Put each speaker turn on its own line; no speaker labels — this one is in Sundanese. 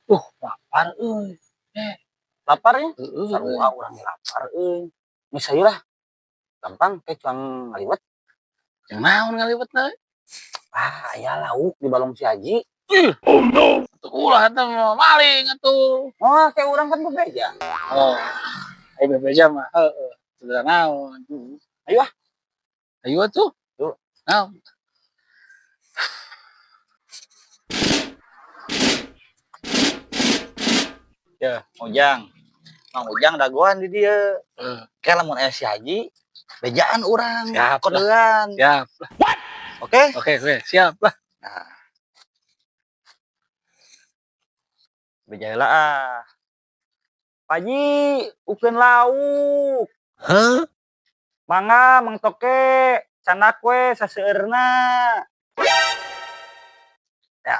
Lapar euy.
Lapar ya?
Heeh.
Sarua urang ge lapar euy. Geus hayu lah. Gampang ke cuang ngaliwet.
Jeung naon ngaliwetna?
Ah, aya lauk di balong si Haji.
Atuh ulah eta mah maling atuh.
Oh, kayak urang kan bebeja.
Oh. Ayo bebeja mah heeh. Sudah naon.
Ayo ah.
Ayo atuh.
Yuk.
Naon?
Ya, Ujang. Mang Ujang dagoan di dieu.
Heeh.
Kayak lamun aya si Haji, bejaan urang,
Siap lah.
Kodean.
Siap lah.
Oke?
Oke, siap lah.
Nah. Beja heula ah. Pak Haji, ukeun lauk.
Hah?
Mangga Mang Toke, candak we saseueurna. Ya.